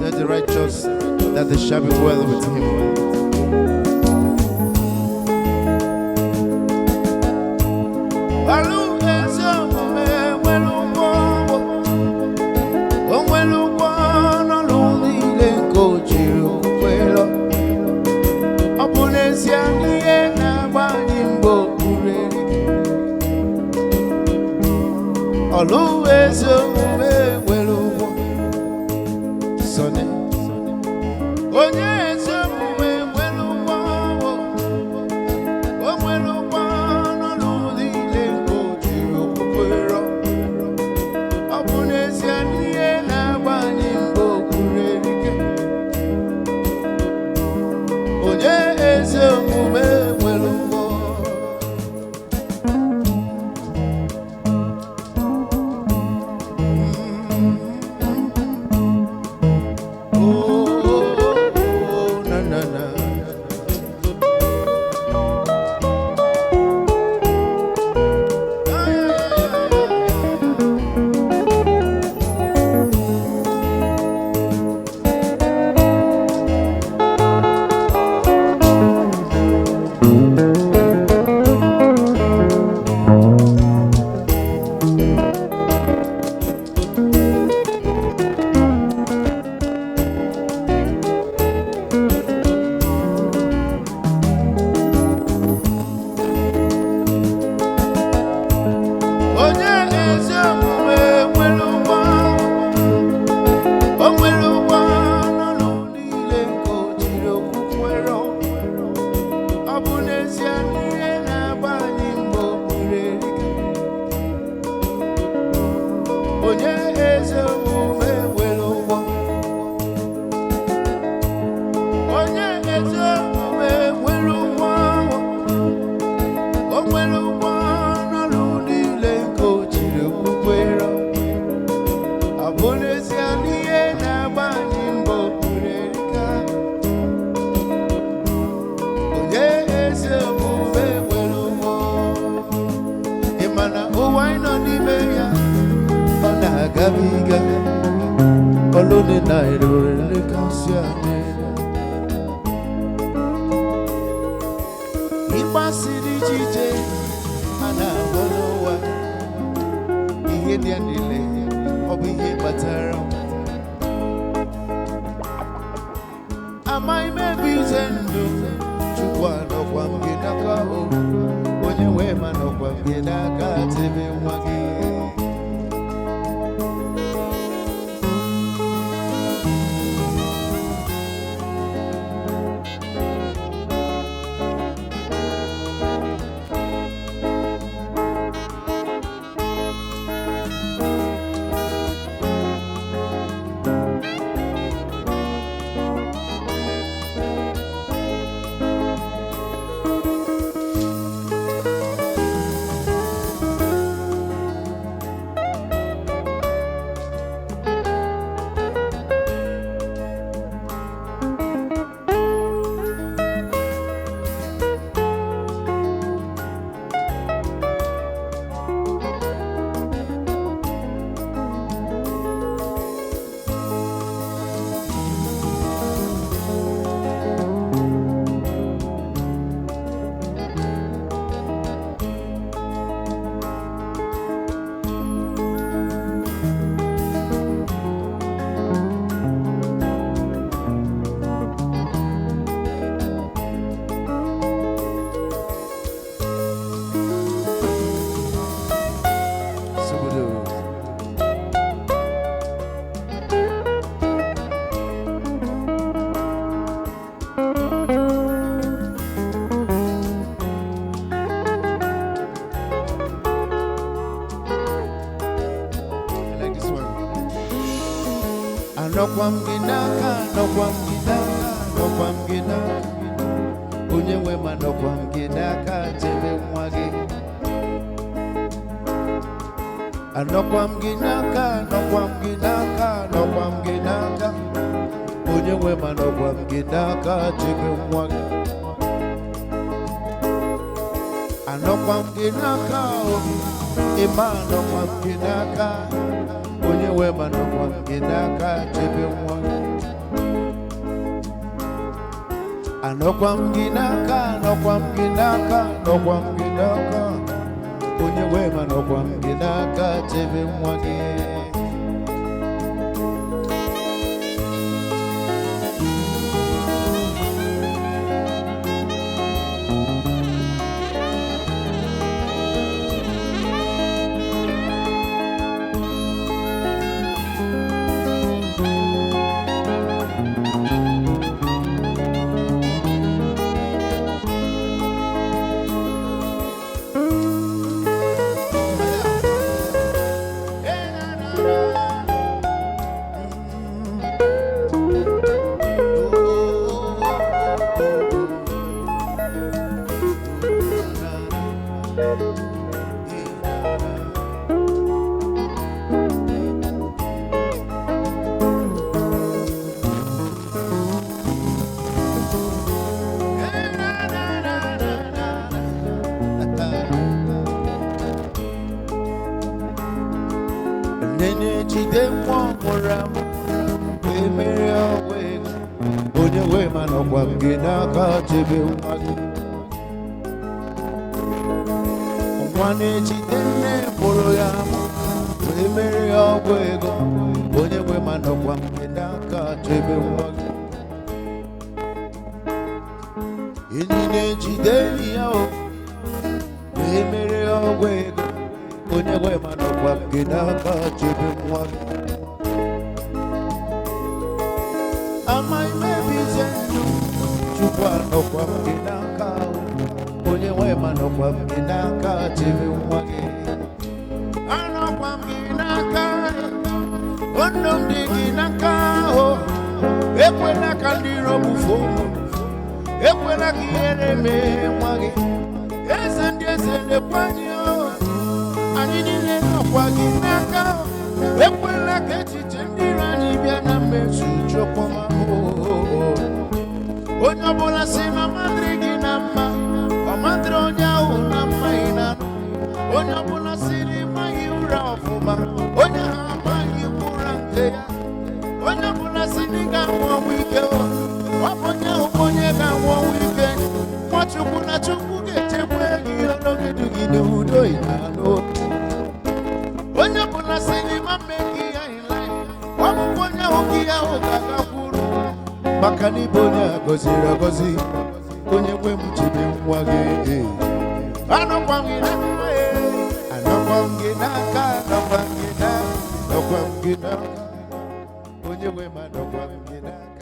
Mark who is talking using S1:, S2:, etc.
S1: Tell the righteous that they shall be well with him. Ọlụ ezi omume nwere ụgwọ, o nwere ụgwọ n'ọlụ niile nke o jiri okwukwe lụọ. Ọ bụ n'ezie na ihe na-agba anyị mgbe okpuru erike. Ọlụ ezi omume nwere ụgwọ. Sọnị. Onye ezi omume nwere ụgwọ, o nwere ụgwọ n'ọlụ niile nke o jiri okwukwe rụọ. Ọ bụ n'ezie na ihe na-agba anyị mgbe okpuru erike. Onye ezi omume nwere ụgwọ. Oh, oh, na, na, na. Onye ezi omume nwere ụgwọ, o nwere ụgwọ n'ọlụ niile nke o jiri okwukwe rụọ. Ọ bụ n'ezie na ihe na-agba anyị mgbe okpuru erike. Onye ezi omume nwere ụgwọ. Onye ezi omume nwere ụgwọ. O nwere ụgwọ n'ọlụ niile nke o jiri okwukwe rụọ. Ọ bụ n'ezie na ihe na-agba anyị mbọ okpuru erika. Onye ezi omume nwere ụgwọ. Ị ma na ụwa anyị nọ n'ime ya, ọ na-agabiga. Ọlụ dị na erere kasị anyị. Ịgbasiri ijije a na-ahụ n'ụwa, ihe dị ya niile ọ bụ ihe kpatara amaghị m ebe ize ndụ. Chukwu anọkwa m gị n'aka o, onye nwe m anọkwa m gị n'aka, tebe nwa gị. Sobodo. I like this one. Anọkwa m gị n'aka, anọkwa m gị n'aka, anọkwa m gị n'aka. Onye nwe m anọkwa m gị n'aka, chebe nwa gị. Anọkwa m gị n'aka, anọkwa m gị n'aka, anọkwa m gị n'aka. Onye nwe m anọkwa m gị n'aka, chebe nwa gị. Anọkwa m gị n'aka o, ịma anọkwa m gị n'aka. Onye nwe m anọkwa m gị n'aka, chebe nwa gị. Anọkwa m gị n'aka, anọkwa m gị n'aka, anọkwa m gị n'aka. Onye nwe m, anọkwa m gị n'aka, chebe nwa gị. Nne na-ejide nwa mụrụ amụ wee mere ọgwụ ego. Onye nwe m, anọkwa m gị n'aka, chebe nwa gị. Nwa na-ejide nne mụrụ ya amụ wee mere ya ọgwụ ego. Onye nwe m, anọkwa m gị n'aka, chebe nwa gị. Enyi na-ejide enyi ya o wee mere ya ọgwụ ego. Onye nwe m, anọkwa m gị n'aka, chebe nwa gị. Amaghị m ebe ize ndụ, Chukwu anọkwa m gị n'aka o. Onye nwe m, anọkwa m gị n'aka, chebe nwa gị. Anọkwa m gị n'aka, ndụ m dị gị n'aka o. Ekwela ka ndị iro bufuo m, ekwela ka ihere mee nwa gị. Eze ndị eze, lekwa anyị o, anyị niile nọkwa gị n'aka. Ekwela ka echiche ndị iro anyị bịa na mmezu. Chukwuma o, onye ọbụla si na ọmadịrị gị na mma, ọmadịrị onye ahụ na mma. Ị na-anụ? Onye ọbụla si na ịmaghị ụra ọfụma, onye ahụ amaghị ụra nke ya. Onye ọbụla si na ị ga-anwụ ọnwụ ike, ọ bụ onye ahụ bụ onye ga-anwụ ọnwụ ike. Nwachukwu na Chukwu ga-echekwa gị ọnọgide gị n'udo. Ị na-anụ? Onye ọbụla si na ịma mme gị ya in life, ọ bụkwa onye ahụ gị ya ahụ ga-agakwuru, maka na ịbụ onye a gọziri agọzi. Onye nwe m, chebe nwa gị. Anọkwa m gị n'aka, anọkwa m gị n'aka, anọkwa m gị n'aka, anọkwa m gị n'aka. Onye nwe m, anọkwa m gị n'aka.